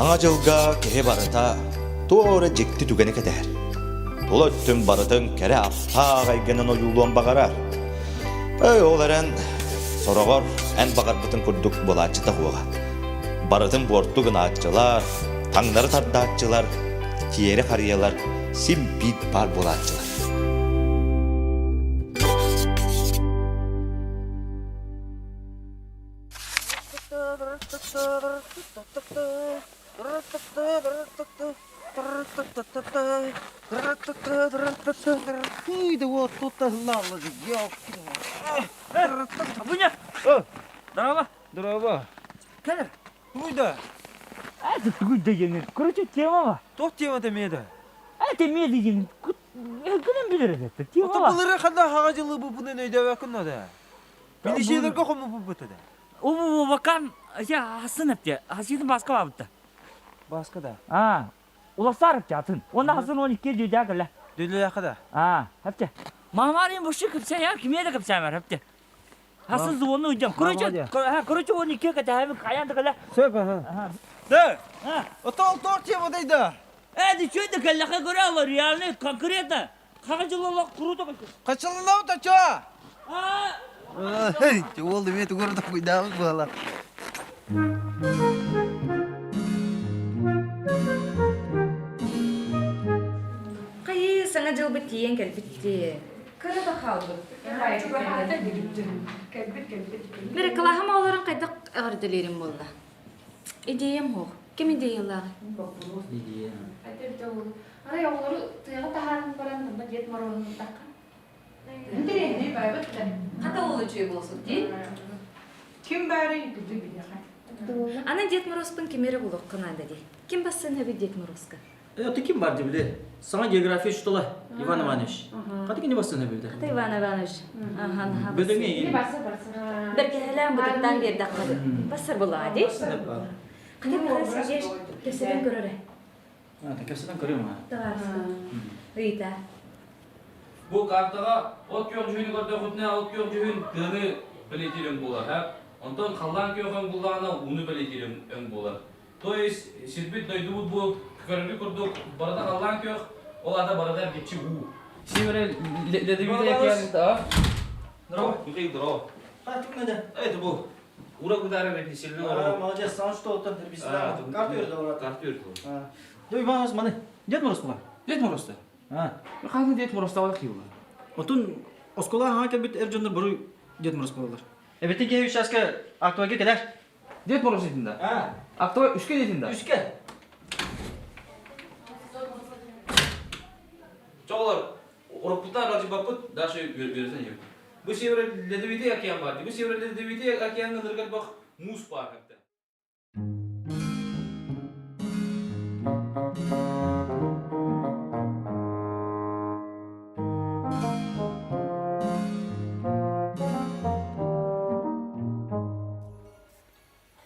Саҥа дьылга киһи барыта туох эрэ дьикти түгэни кэтэһэр. Тула өттүн барытын кэрэ аптаах эйгэнэн ойуулуон баҕарар. Эй, ол эрэн, сороҕор эн баҕарбытын курдук буолааччыта суоҕа. Барытын буорту гынааччылар, таҥнары тардааччылар, тиэрэ харыйалар син биир баар буолааччылар. Абыня! Здорово! Здорово. Кэлэр. Тугуйда? Это тугуйда диэн. Короче, тема ба. Туох темата меда? Это меда диэн. Ким билэр это? Тема Ото ба. былыры ханна хаҕа дьылы буппунун өйдөөбөккүн да. Милицияларга хоммуппут да. О, бакан, я асын эпте. Асыйдын баска бабытта. Баска да. А, уласар эпте атын. Онна асын 12 дүйдә кэлэ. Дүллэхэ да. А, эпте. Мамарин буши кыпса я киме да кыпса бар эпте. Асын звону идем. Короче, короче, 12 кэтэһэбин хайаан да кэлэ. Сөп, аха. Да. Ото ол тор тема да. Э, ты что это кэллэхэ көрө реально конкретно. Хаҕа дьыллалах круто Хачыллау тача. Уол эмиэ тугу токуйдаабыт буолар. Хайыы, саҥа дьылбыт тиийэн кэлбит дии. Кыра да хаалбыт. Кэлбит, кэлбит. Бери кылааһым оҕолорун хайдах эҕэрдэлиирим буолла? Идеям суох. Ким идеялааҕый? Идея. Арай оҕолору тыаҕа таһааран баран онно Дед Морозун ыттахха. Интэриэһинэй барабыт да. Хата ол үчүгэй буолсук дии. Ким баарый күдү биһиэхэ. Аны Дед Морозпун ким эрэ булуохха наада дии. Ким бассын эбит Дед Морозка? Это ким бар били? Саҥа география учителя Иван Иванович. Хата кини бассын эбилде? Хата Иван Иванович. Аха, Бөдөҥө Барса барса. Бэркэһэлээн бытыктаан биэрдэххэ бассар булаа дии. Хата Михаил Сергеевич кэпсэтэн көрөрө. Кэпсэтэн көрүөм аа. Табаарыска. Ыйыта. Бу картаҕа от күөх дьүһүнү көрдөххүтүнэ, от күөх дьүһүн тыаны бэлиэтиир өҥ буолар, һэ? Онтон халлаан күөх өҥ буллаҕына ууну бэлиэтиир өҥ буолар. То есть сирбит дойдубут бу көрөргүт курдук барыта халлаан күөх, ол аата барыта эргиччи уу. Сивере ледовитый океан, а? Здорово. Михаил, здорово. А, тут надо. Это был Урок удара репетиционный А, молодец, сам что там репетиционный. Карту берді Карту берді. Да, Иван маны. Дед Мороз була. Дед Мороз-то. А. Ханна Дед Мороз тавал киула. Отун оскола хаҥа кэлбит эр дьоннор бары Дед Мороз буолалар. Эбэтин киһи участка актовайга кэлэр. Дед Мороз дейтин да? А. Актовай үшке дейтин да? Үшке. Чоҕолор, уруккуттан разыбаппыт даже үөрэтэн иһэбит. Бу Северо-Ледовитый океан бар. Бу Северо-Ледовитый океаҥҥа ныргар муус баар хатта.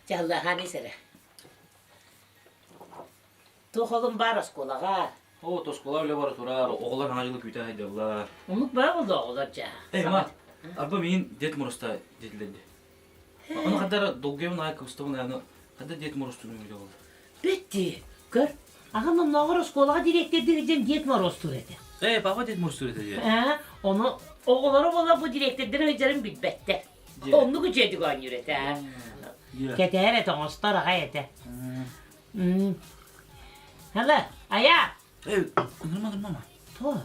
Дьаллаһан ис эрэ. Туох олум баар оскуолаҕа? Оо, оскуола үлэ бара турар, оҕолор хаҥа дьылы күүтэ сылдьаллар. Оннук баа буолла оҕолор дьэ. Эй, ма, арба миигин Дед Морозта диэтилэр дии. Ону хадара долгуйабын аайы кыбыстабын аны хада Дед Мороз туруҥ үтэ буолла. Бэтти, көр, аҕам оннооҕор оскуолаҕа дириэктэрдиир дьэн Дед Мороз тур этэ. Ээ, папа Дед Мороз тур этэ дии. Ээ, ону оҕолоро буола бу дириэктэрдэрэ сылдьарын билбэттэр. Оннук үчүгэйдик оонньуур этэ. Кэтэһэр этэ, оҥостор аҕай этэ. Хала, ая! Эй, нормально, мама. То.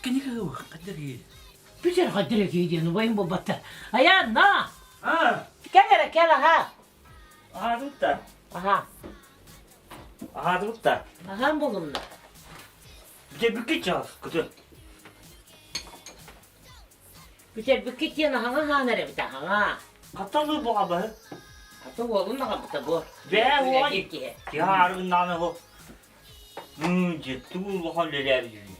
Кэнники хаддер Бүтэр хаддер диэн убайым буолбатта. Ая, на! А! Кэл эрэ, кэл, аха. Аһаатыбытта. Аха. Аһаатыбытта. Аһаан болумна. Бүтэрбиккит чаас, кытын. Бүтэрбиккит диэн аһаҥа аһаан эрэбит аһаҥа. Хатталыы буҕабаһы. Хата уолун аҕабыта бу. Бээ уол. Киһи. Киһи арыгыннааны хо. Дьэ, тугу улахан үлэлээбит үһү.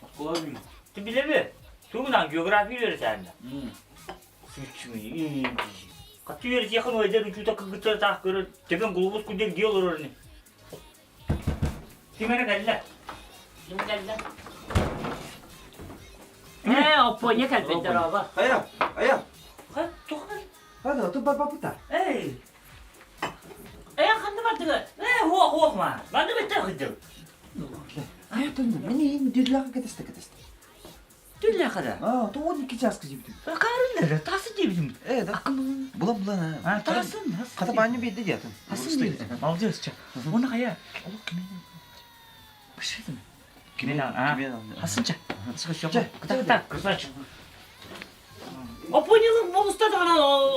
Оскуола билим. Ты билеби? Тугунан география үөрэтээндэ. Сүччү. Хаты үөрэтиэхин уйдар учута кыргыттар таах көрөр, тэбэн глобус курдук дии олорор ини. Ким эрэ кэллэ? Ким кэллэ? Ээ, Оппуонньа кэлбит дорообо. Хайа, айа. Ха, туох Хада, тут барбаппыта. Эй! Ээ, ханна бардыгыт? Ээ, хуох! Ох, ох, ма. Манна бэттэ хыдыл. Мин иһин дүллэхэ кэтэстэ кэтэстэ. Дүллэхэ да? Аа, тоҕо икки чааска диэбитим. Карыннары, тасы диэбитим. Э, да. Булан булан А, тасын, Хата баанньа биэрдэ диэтин. Тасын диэбитим. Молодец, ча. Оны хая. Олох кимин. Пышытым. Кимин а? Хасын ча. Чэ, Так, красавчик. Опонилык болуста даҕаны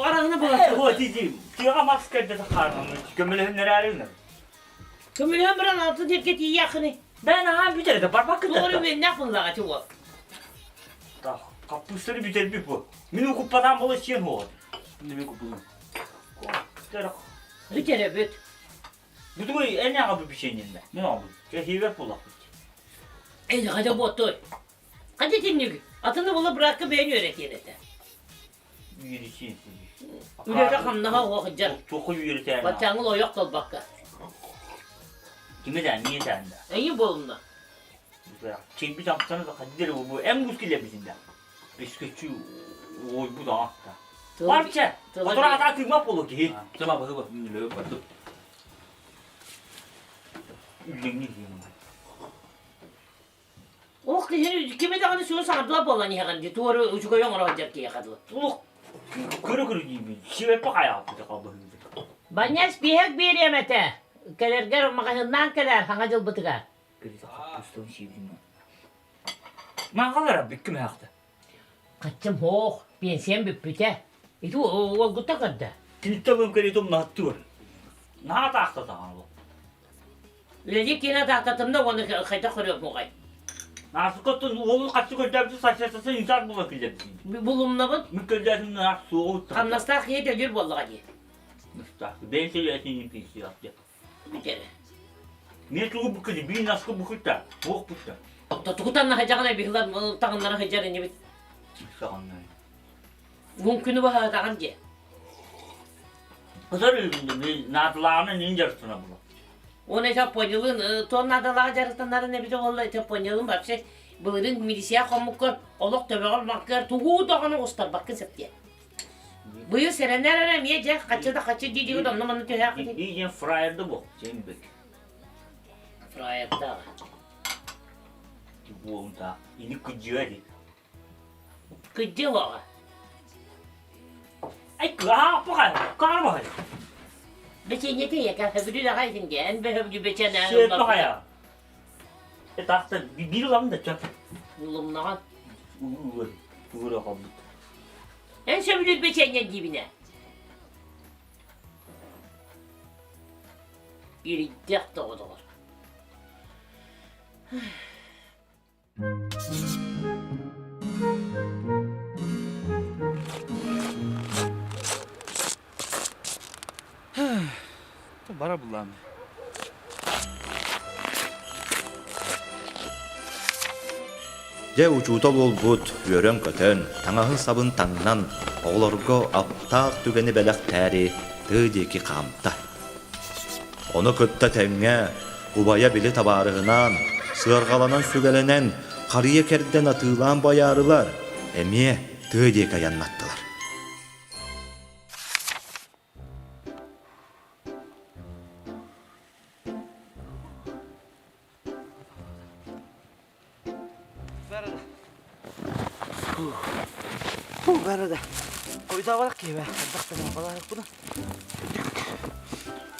араһына буолар. Вот иди. Тыаҕа мас кэрдэ тахаармын. Көмөлөһүннэрээрин. Көмөлөһөн баран алтын сиргэ тиийиэххиний. Бэйэн аһаан бүтэр этэ, барбаккын да. Тугу үөннээх буллаҕа ити уол. Хаппыыстары бүтэрбит бу. Мин укуппатаан буола сиэн хуоҕут. Неме куппулун. Бүтэрэ бүт. Бүтүгүй эн аҕа бу печеньеннэ. Мин аҕа бу. Кэһиибэр буоллахпыт. Эй, хата буоттой. Хата итинник. Атыны була быраакка бэйэн үөрэтиэн этэ. Үөрэтиэн. Үлэтэ хамнаһа оһох дьар. Туоху үөрэтээр. Баччааҥыл ойох толбакка. Кими да, миэ да. Эйи буолунна. Чэйбит амтана да хаддер бу эм гус килэбитин да. Бискөчү ойбут аатта. Барча. Отура ата тыма болу киһи. Тыма баһыба. Лөп бардым. Үллэҥни диэн. Ох киһи кими даҕаны суон саҥардыбат буолан иһэҕин дии туору үчүгэй оҥоро сылдьар киһиэхэ дылы. Олох көрө-көрө диибин. Сибэппэ хайааппыта халбаһыыта. Банньас биэһэк биэриэм этэ. Кэлэргэр маҕаһыыннаан кэлээр хаҥа дьылбытыгар. Киритэ хаппустан сиибин. Мааҕалара бүккүм аахта. Хаччым хоох, пенсиям бүппүтэ. Ити уолгутта көрдө. Түнүттэ бым кэлитум наһаттыыр. Наһаа таахта таҕан Үлэлиир киһини атаахтатым да уонна хайдах көрүөм Наасыкоттун уолун хаччы көрдөөбүтү саччатаса инсаат була киллэрдин. Булумнабын. Мин көрдөөтүм наах суоҕу Хамнастаах киһи төлүүр буоллаҕа дии. Мустаах. Бэйэн төлөөтүн пенсияҕа. Бүтэрэ. Мен тугу буккуди биир наска буккутта. Туох букта. Тутукутан хаҗаҕына биһилар таҕыннара хаҗар инибит. Саҕаннай. Мун күнү баһаатаҕын дии. Кытар үлүндү наадалааҕынан нин дьарыктана була. Он это понялын, то наадалаах дьарыктанарын эбитэ буолла, это понялын вообще былырыын милиция хомукка олох төбөҕөр маккар тугу даҕаны устарбаккын септиэ. Быйыл сэрэнэр эрэ эмиэ дьэ хаччы да хаччы дии диэбит онно манна түһээххит. Дии диэн фраерда буол, чембек. Фраердаах. Буолунта, ини кыдьыа ди. Кыдьыа уоҕа. Ай кыааппаҕай, каарбаҕай. Бэчиэнньэтэ ийэкэ хөбүлүүр аҕай итингэ эн бөһөбүлүү бэчиэнэ Сиэппэҕайа. Этаахта биир ылам да чөп. Улумнаҕан. Угар, тугура қалбыт. Эн сөбүлүүр бэчиэнньэ диибинэ. Ириддэх тоҕо доҕор. Бара буллаам. Дьэ учуутал уолбут үөрэн-көтөн, таҥаһын-сабын таҥнан, оҕолорго аптаах түгэни бэлэхтээри тыа диэки хаамта. Ону кытта тэҥҥэ убайа били табаарыһынаан, сыарҕаланан-сүгэлэнэн, харыйа кэрдэн атыылаан байаарылар эмиэ тыа диэки айаннаттылар. Бары да. Койдавалак киһи балаһыкпына.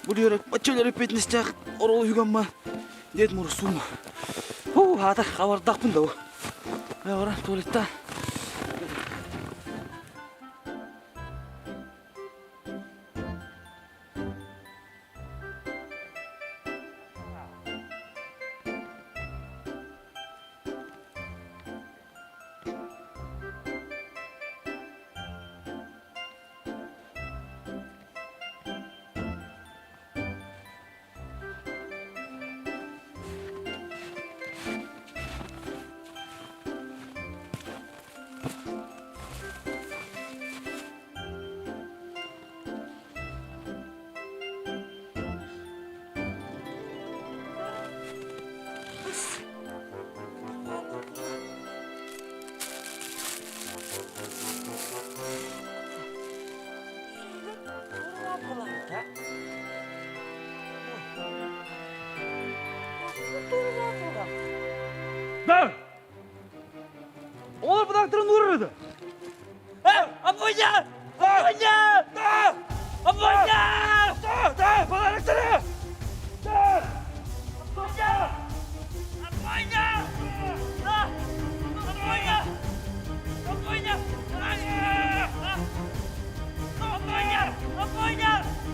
Бу диөрек баччалар эппетинестээх орол үгамма дед мурсум. Ху хаата хабардахпын да бу. Мен туалетта. Туран уурар да. Аппыня! Аппыня! Аппыня! Да, подароктары! Да! Аппыня! Аппыня! Аппыня! Аппыня! Аппыня! Аппыня!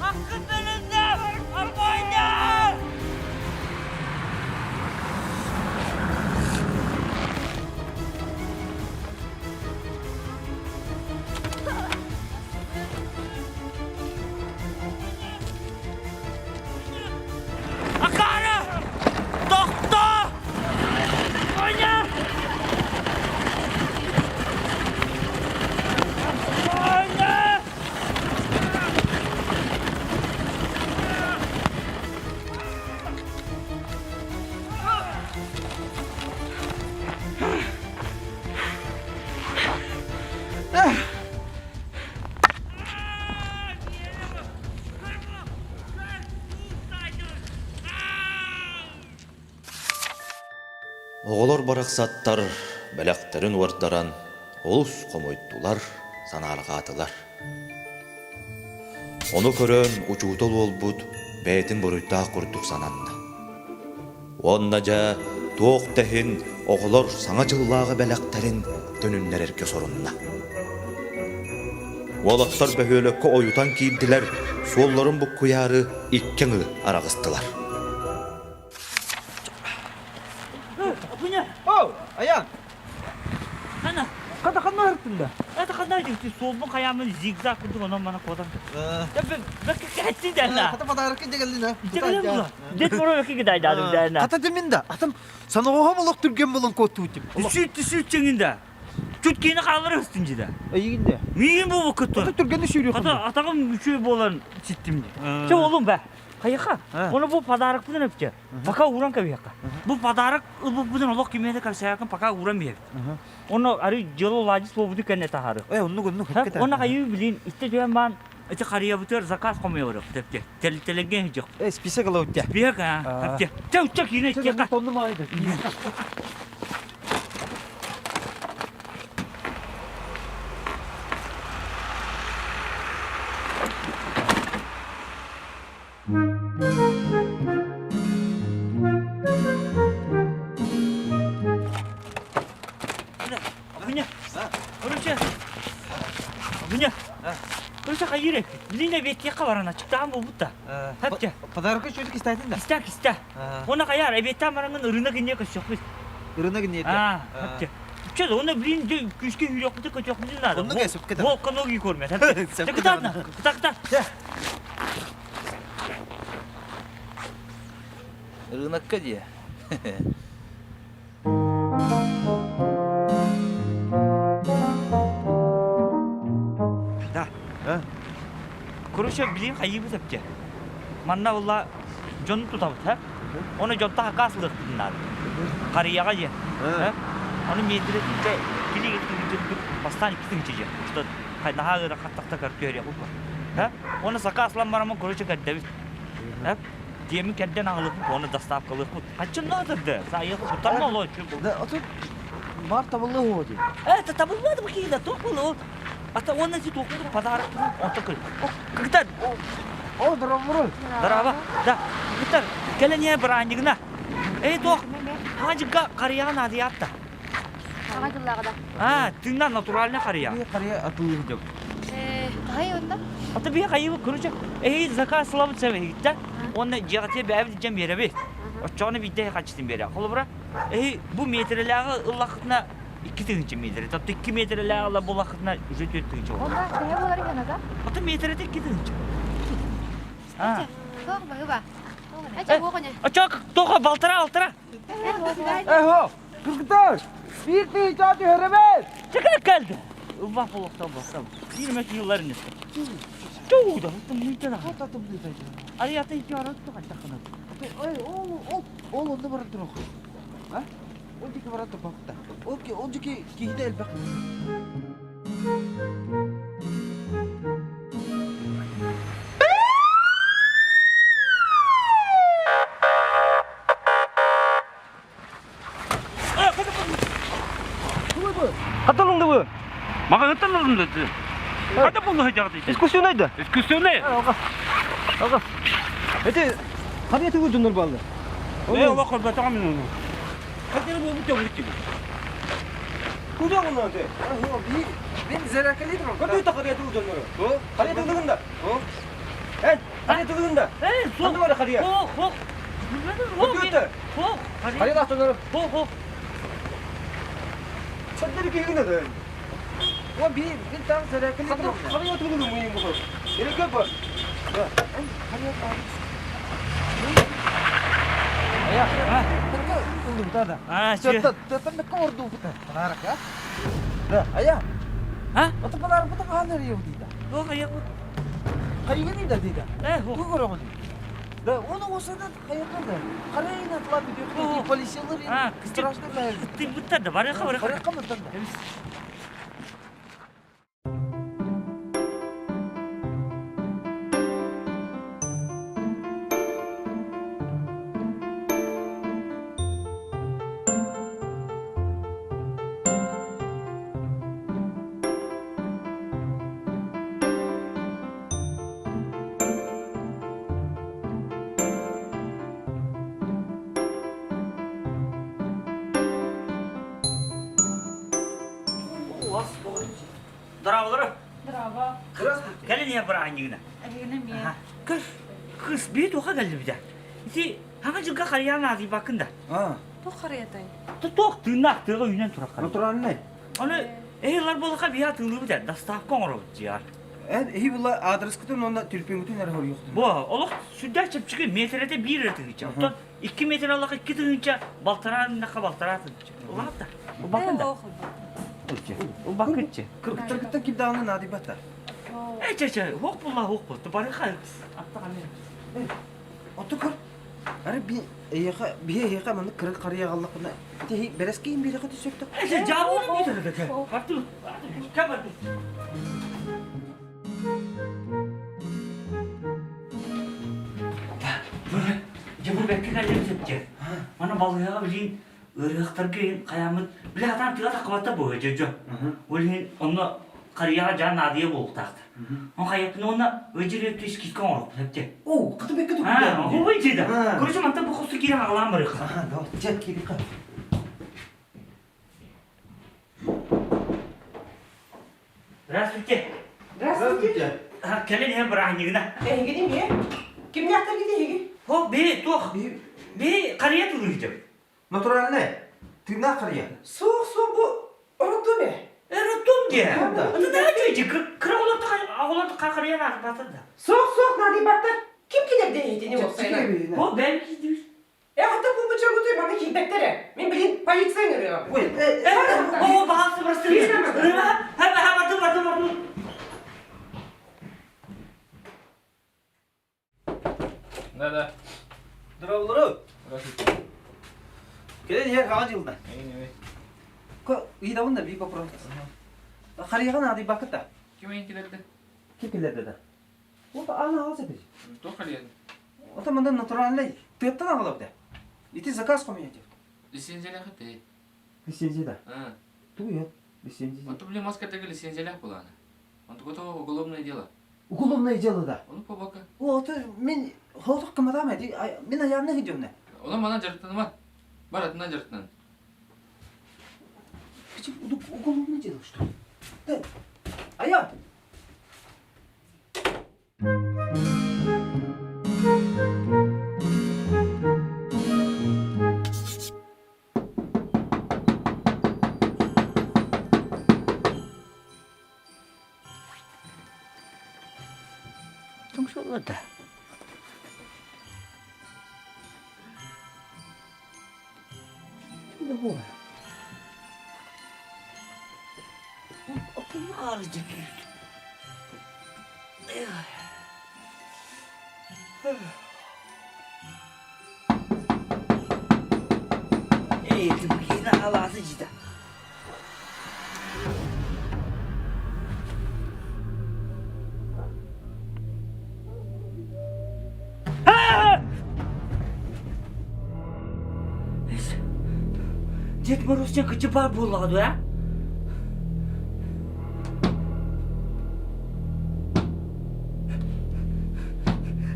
Аккын бөлүннэ! Аппыня! Акаары! Тохтоо! Оня! Оня! Оҕолор барахсаттар бэлэхтэрин уордаран олус хомойдулар, санаарҕаатылар. Ону көрөн учуутал уолбут бэйэтин буруйдаах курдук сананна. Уонна дьэ туох да иһин оҕолор Саҥа дьыллааҕы бэлэхтэрин төнүннэрэргэ сорунна. Уолаттар бөһүөлэккэ ойутан киирдилэр, суолларын буккуйаары икки аҥыы араҕыстылар. О, аян! Ана, Хата ханна ырыттын да? Это ханна дьикти суолбун хайаамын зигзаг курдук онон мана куотан. Бэккэ дэнна. Хата подарокка дьэгэллин а. Дед Мороз бэккэ кидайдаадым дэнна. Хата димин да. Атам саноҕоһо болок түрген болон куоттуутим. Түсүт түсүт чеңинде. Чут киини хааллара өстүн дьида. Эйигин Миигин бу кыттын. Ата түргенни сүүрү. Хата атаҕым үчүгэй буолан ситтим ди. Чэ олум бэ. Хайыха. Оны бу подарокпытын өпчө. Пока ууран кэбиһиэххэ. Бу подарок ылбыппытын олох кимиэхэ кэпсээбэккин пока ууран биһэбит. Онно арый дьыала уладьыс буолбуту кэннэ таһаарыах. Э, оннук оннук. Онно хайыы билин истэ түһэн баан ити харыйабытыгар заказ хомуйабырык тепте. Телегген хижок. Э, список ылаутте. Список а. Тепте. Чэ, учча киинэ иччиэхэ. Тонну маайды. Абыня, короче, Абыня, короче, хайыр, билин эбиэттиэххэ баран ачыктаан буолбут да. Хапча. Подарка чүлүк истайтын да. Кистэ, кистэ. Оны хайар, эбиэттэн бараҥын ырына гинне көссөхпүт. Ырына гинне. Аа, хапча. Чэ, оны блин, күүскэ үүрүөхпүтү көтүөхпүтүн наада. Оннук эсүпкэ. Волка ноги кормят. Кытаатна, кыта, кыта. Рынокка дии. Да. Короче, билим хайыбыт эпче. Манна буlla дьону тутабыт, ха? Оны дьонто хакаасылыахпытын наада. Харыйаҕа дьиэ. Оны метрэтинчэ кили бастаан икки тыһыынча дьиэ. Что наһаа ыарахаттахта көртүөрүөх Ха? Оны сакааслан бараммын короче көрдөбүт. Диэмин кэрдэн аҕалыахпыт уонна доставкалыахпыт. Хаччынна ытырды. Сайыах куттанма олоо үчүгэй Да, отут бар табыллы хуо дии. Это табыллы да киһи да туох буолуо. Ата уонна си туох подарок онто көр. Кыгытар. О, здорово. Здорово. Да. Кыгытар. Кэлэн иһэ быраанньыгына. Эй туох. Хаажыкка харыйаҕа наадыйаатта. Аҕа дьыллааҕы да. А, тыынна натуральный харыйа. Харыйа атылыы дьок. Э, хаһай онно? Ата бии хайыбыт короче, эһи заказ сылабыт сэбэһиттэ. Уонна дьиэҕитигэр бэйэбит илдьэн биэрэбит. Оччоҕуна биирдэ хаччытын биэрэ. Холобура, эһи бу метрэлээҕи ыллаххытына 2 тыһыынча метрэ. Тобто 2 метрэлээҕи ыла буллаххытына уже 4 тыһыынча буолар. Онно төһө буолар иһэн ата? Ата метрэтэ 2 тыһыынча. А. Туох баһыба. Ача буоҕуне. Очо тоҕо балтара балтара. Эхо, кыргыттар, биир тыһыынча түһэрэбит. Чекер келди. Ылбах болуктан басам. 22 yılların üstü. Чуу да, тымныйта да. Арията ики арат тухаттахына. Ой, ол ол ол онно баран турух. А? Ол диэки баран турбакта. Ол ол диэки киһитэ элбэх. Хатылыңды бу. Буллун да. Хата буллу хадьаҕыт. Искусственный да? Искусственный. Ага. Ага. Эти харыйа тыгы дьоннор бааллар. Э, олох көрбөтөҕүм мин ону. Хатыры буолбут төгүрүк киһи. Куда онно ты? Мен зеракалидым. Көтүү та харыйа тыгы дьоннору. Харыйа тыгын да. Эн, харыйа тыгын да. Э, суох. Ханна бар харыйа? Хоох, хоох. Көтүү та. Хоох. Харыйа лаах дьоннору. Хоох, хоох. Саддары киһигин да. О, би, мен там зеракалидым. Харыйа тыгын муйын бу. Эреке бар. Харыйа А, че? Да, ая. А? Ото панар бу таханар еу дида. Туох айах бу? Хайыгын да дида. Э, хоох. Ту көрөҕүн. Да, оны осыдан хайырдан да. Карайын атлап идет, полициялар А, страшно да. Тыйбыттар да, барыха, барыха. Барыха мыттан да. Здраволары. Здраво. Кэлин иһэ бырааһынньыгына. Эһигини эмиэ. Көр, кыс бии туха кэллибитэ. Ити хаҥа дьылга харыйаан аатыйбаккын да. А, Туох харыйатай? Туох тыыннаах тыаҕа үүнэн турар харыйа. натуральный. Аны эһилар буолаха бии атыылыыбыт ээ, доставка оҥоробут дьиэҕэр. Эн иһи була адрескытын уонна түлпүҥүтүн эрэ хоруйуохтун. Бу олох сүрдээх чэпчэки метрэтэ биир эрэ тыһыынча. Оттон 2 метр аллаха 2 тыһыынча, балтараа ыннахха балтараа тыһыынча. Улаатта. Улбаккын да. Улбаккынчы. Кыргыттаргыттан ким даҕаны наадыйбата. Э, чэ, чэ, хуох булла, хуох бул. Барыха аттаҕаны. Оту көр. Ары би эйиэхэ биһи эйиэхэ маннык кыры харыйа аҕаллахпына ити бэрэскиин биэрэхэ түсөктөх. Э, чэ, жаабыны биитэ да Харту. Кабар. Дьэ бу бэккэ кэллим сөпчө. Мана балыыһаҕа билигин ыарыһахтарга хайааммыт били хатаан тыа таххыбатта буо дьэ Ол иһин онно харыйаҕа дьаан наадыйа буолуохтаахтар. Он хайаппын уонна ыдьырыа скидка оҥоруохпут сөпчө. Оо, хата бэккэ Аа, тугу ол дьида. Короче, мантан бу хосу киирэн аҕалаан барыахха. Аха, да, дьэ киириэххэ. Здравствуйте. Здравствуйте. Кэлин иһэн бырааһынньыгына. Эһигини эмиэ? Кимнээхтэргит эһиги? Хо, би туох? Би харыйа тулуйдум. Натуральный. Тыыннаах харыйа. Суох, суох, бу роддом ээ. Э, роддом диэ. Да. Это да чуйди, кыра олорто оҕолорто харыйа наадыбатын да. Суох, суох, наадыйбаттар. Ким килэрдэ эһитини уопсайынан? Бу бэм киирдибит. Э, хата бу бычагуты маны киирбэттэр ээ. Мин билин полиция ыҥырыаҕым. Ой, э, Э, о, баҕалсы бырастыы. Ха, ха, бардым, бардым, бардым. Да, да. Здравствуйте. Здравствуйте. Кэлэн иһэр хаҕа дьылда. Эйин, Ко, ыйдабын да бии вопрос. Харыйаҕа наадыйбаккыт да? Ким эйин килэрдэ? Ким килэрдэ да? Вот аана аҕал сепи. Туох халыйатын? Ото мандан натуральный. Тыаттан аҕалап да. Ити заказ хомуйа деп. Лицензиялаах этэ. Лицензия да. А. Тугу Лицензия. Онто блин маскатыгы лицензиялаах булаана. Онтугото уголовное дело. Уголовное дело да. Ону побока. О, ото мен холдук кымадам эди. Мен аярны хидёмне. Онон манан дьарыктаныма. Бар атынан дьарыктанан. Уголовное дело что ли? Да. Ая! Тоҥсоллор да. Дед Мороз диэн кырдьык баар буоллаҕа дуо, ээ?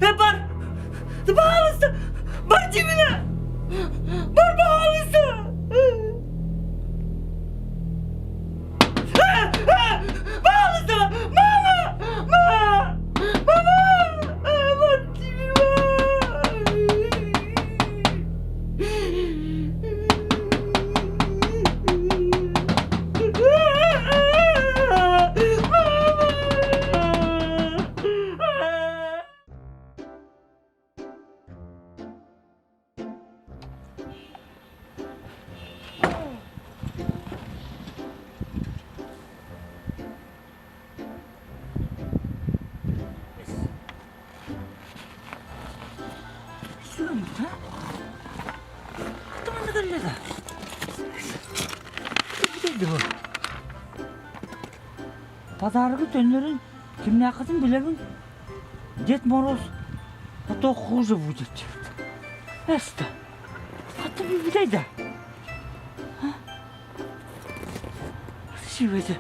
Бар! Пожалуйста! Бар димина! Бар, пожалуйста! Пожалуйста! Мама! Мама! Мама! Бар Подарогы төннөрүн кимнээххитин билэбин. Дед Мороз, а то хуже будет. Эста, а ты билей да. Сибэти.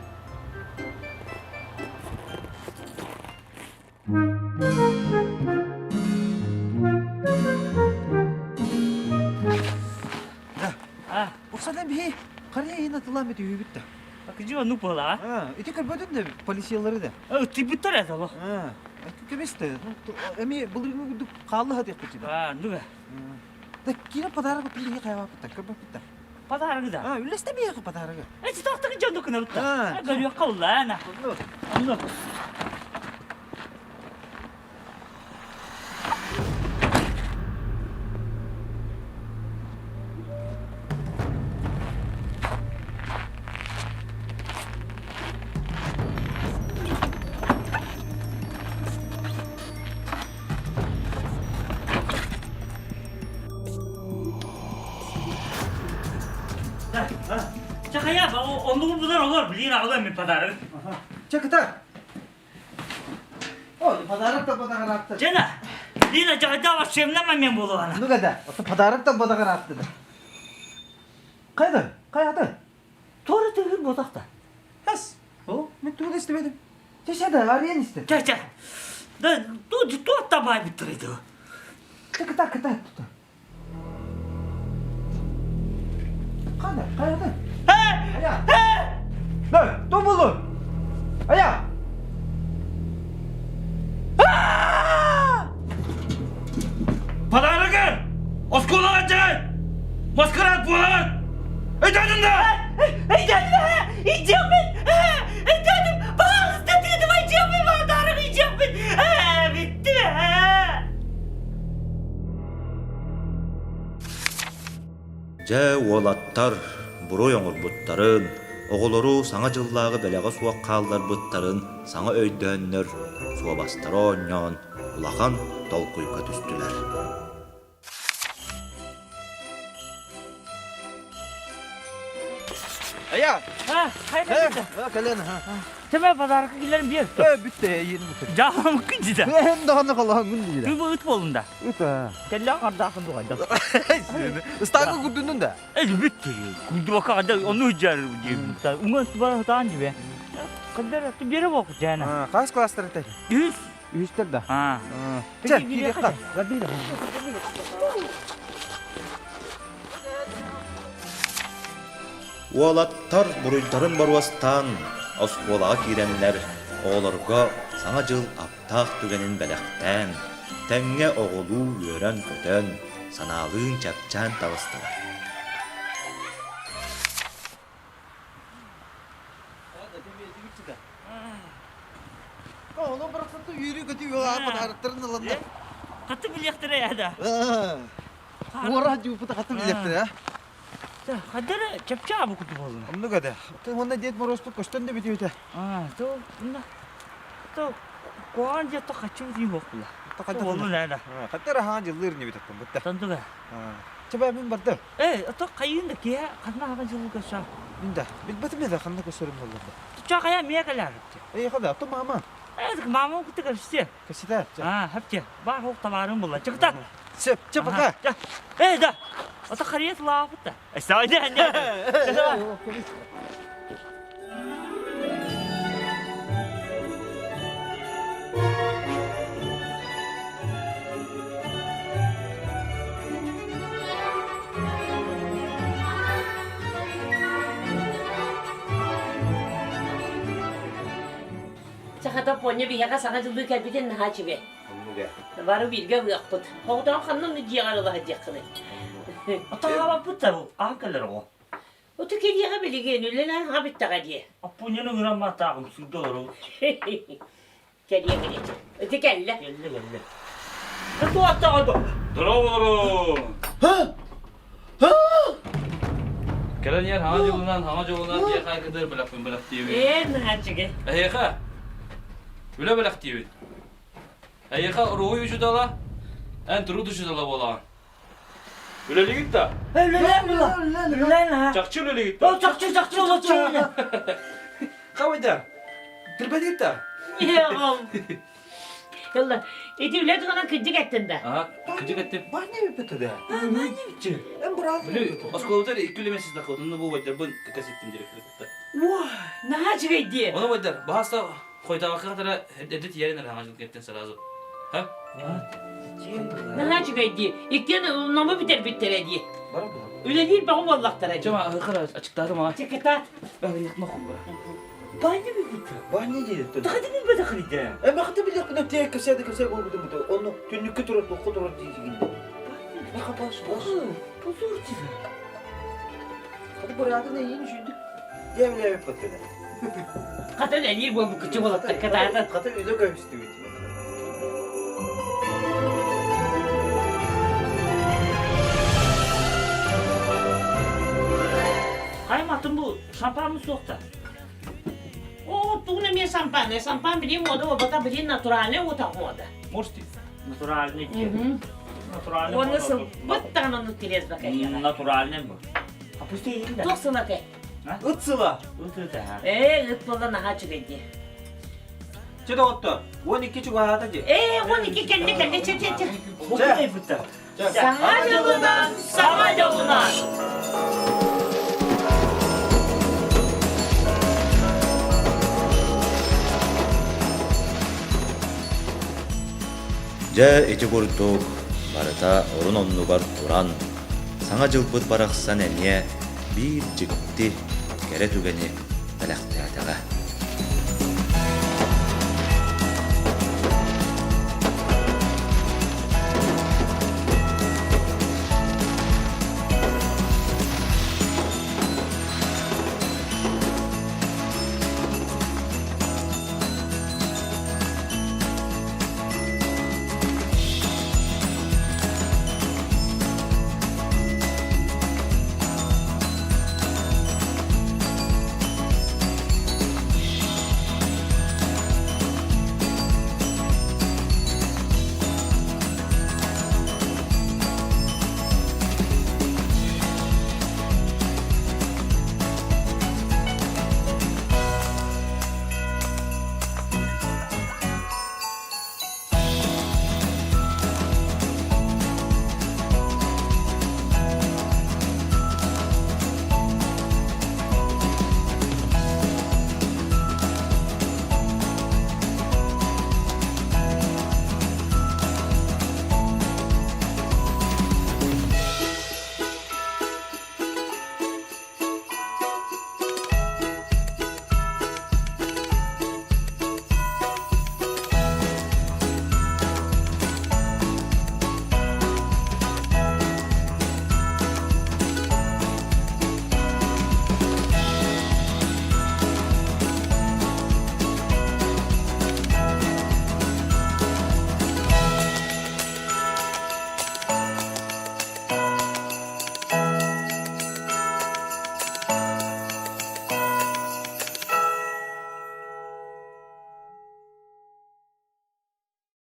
Да. Уксадан биһи харыйа иһин атылаан бүтүһүүбүт да. Акыдьыва ну была. Ити көрбөтүн да полициялары да. Ыттыйбыттар это ло. Кемес да. Эми былыргы курдук хаалла хатыахпыт А, ну Да кире подарок биһи хайваппыта көрбөппүт да. Подарогы да. А, үллэстэ биһиэхэ подарогы. Эти тохтоку дьону кынабытта. Көрүөх каллаана. Онно. Чахая, оннугу булар олор, билин аҕалыам мин подарок. Чэ, кытар. О, подарок да подарок Жена, Лина жагда вообще мен болуана. Ну когда? Ото подарок да подарок да. Кайда? Кайда? Туора тыгыр ботақта. Хас. О, мен тугу истебедим. Чэ, да, арыйан исте. Чэ, чэ. Да, ту ту табай биттирди. Чэ, кыта, кыта, тута. Кайда? Кайда? Ая! Да, то булду? Ая! Подарогы! Оскуолаҕа дьай! Маскарад буолаҕыт! Өйдөөтүн да! Өйдөөтүм! Идиоппун! Өйдөөтүм! Пожалуйста, тыытыма идиоппун! Подарок идиоппун! Бүттү! Дьэ, уолаттар буруй оҥорбуттарын, оҕолору Саҥа дьыллааҕы бэлэҕэ суох хаалларбыттарын саҥа өйдөөннөр, суобастара оонньоон, улахан толкуйга түстүлэр. Ая! А, хайда Кэлэн, Теме подарка киллэрин биэр. Э, бүтте, иин бүтте. Жаһым күнжиде. Эм даҕаны холоһоҥҥун диир. Бу ыт болунда. Ыт аа. Кэллэ ардаахын дугайда. Ыстаакы курдуннун да? Э, бүтте. Курдубакка када ону жар диим. Уңа бара таан дибе. Каддар бире бок жана. Хас класстар этэй? Үс. Үстер да. А. Чэ, киириэххэ. Уолаттар буруйдарын боруостаан оскуолаҕа киирэннэр оҕолорго Саҥа дьыл аптаах түгэнин бэлэхтээн, тэҥҥэ оҕолуу үөрэн-көтөн, санаалыын чэпчээн таҕыстылар. Ону барахсатты үөрүү-көтүү подароктарын ыланнар. Хаты билиэхтэрэ яда. Уора дьууппута хаты билиэхтэрэ. Хадара чапчаа бу куту болуна. Оннук эдэ. Уонна Дед Морозпут көстөн да бүтүбүтэ. А, то, то, куан же то хочу дии була. Болун эдэ. Хаттара хаан дьыллыыр не бүтөттөн бутта. Тантыга. Чаба мин бардым. Э, то кайын да киһи ханна хаан жылы көсө. Мин да. Билбэтим да ханна көсөрүм боллар. Ча кая мия калар. Эй, хада, то мама. Э, мама куту көрсө. Кэситэ. А, хапчы. Бар хоқ товарым була. Чыкта. Сөп, чэ, пока. Э, да. Ата хария лаапыта. Саайда, не. Оппуонньа биһиэхэ саҥа дьыллыы кэлбитин наһаа үчүгэй. Оннуга. Бары бииргэ ылыахпыт. Оҕотоон ханна онно дьиэҕэр ыла сылдьыаххыный? Отаабаппыт да бу, аан кэлэр оҕо. Оту кэлиэҕэ билигин, үлэлээн аҕа бүттэҕэ дии. Оппуонньаны ыҥыран бааттааҕым сүүрдэ олоробут. Кэлиэ кэлиэ. Ити кэллэ. Кэллэ кэллэ. Туоттаҕа до. Здорово, Кэлэн иһэр хаҥа дьолунан, хаҥа дьолунан дьиэ хаайкытыгар бэлэхпин бэлэхтиибин. Ээ, наһааччыгы. Эһиэхэ үлэ бэлэхтиибин. Эйиэхэ уруһуй учуутала, эн труд учуутала буолаҕын. Үлэлигит да? Үлэлээн була. Үлэлээн ha. Чахчы үлэлигит да? Ол чахчы чахчы олоччу. Хабайда. Тирбэтигит да? Иэҕом. Ылла, ити үлэ туһунан кырдьык эттин да? Ага, кырдьык эттим. Баня биппитэ да. Баня битчи. Эн быраас. Били, оскуолабытыгар икки үлэ месяц дахы, онно бу убайдарбын кэситтим директоры кытта. Уа, наһаа үчүгэй дии. Ону убайдар, баһаста Хойутаабакка хатара эрдэ тиийэрин эрэ хаҥа дьылгыттан сразу. Ха? Наһаа үчүгэй дии. Иккиэн ному бүтэрбиттэрэ дии. Үлэлиир бөҕө буоллахтара дии. Чама аһыхара ачыктаатым аҕа. Чекетат. Баня билбитэ. Баня диэт. Тахады билбэтэ хридэ. Э махты билиэхпин тиэ кэсэдэ кэсэ болбутум бу. Онно түннүккэ турар туохха турар диигин. Маха бас бас. Позор тебе. Хаты быраатын эйиин үшүндүк. Диэбилээбит баттына. Хата үлэлиир буолбуккучу болоттор кытаатан. Хата үлэ көмүстүбүт. Хайматын бу шампанмы суохта. О, тугун эмиэ сампан, сампан билин мода обата билин натуральный уота мода. Может, Натуральный Натуральный. Уонна сылбыт даҕаны оннук тилиэс бакайыаҕа. Натуральный бу. А пусть да. Туох сылатай? Ыт сыла. Ыт ыта. Ээ, ыт буолла наһаа үчүгэй дии. Чэ доҕоттор, 12 чугаһаата дии. Ээ, 12 кэллэ кэллэ чэ чэ чэ. Чэ. Саҥа дьолунан, саҥа дьолунан! Дьэ ити курдук барыта орун-оннугар туран, Саҥа дьылбыт барахсан эмиэ биир дьикти, кэрэ түгэни бэлэхтээтэҕэ.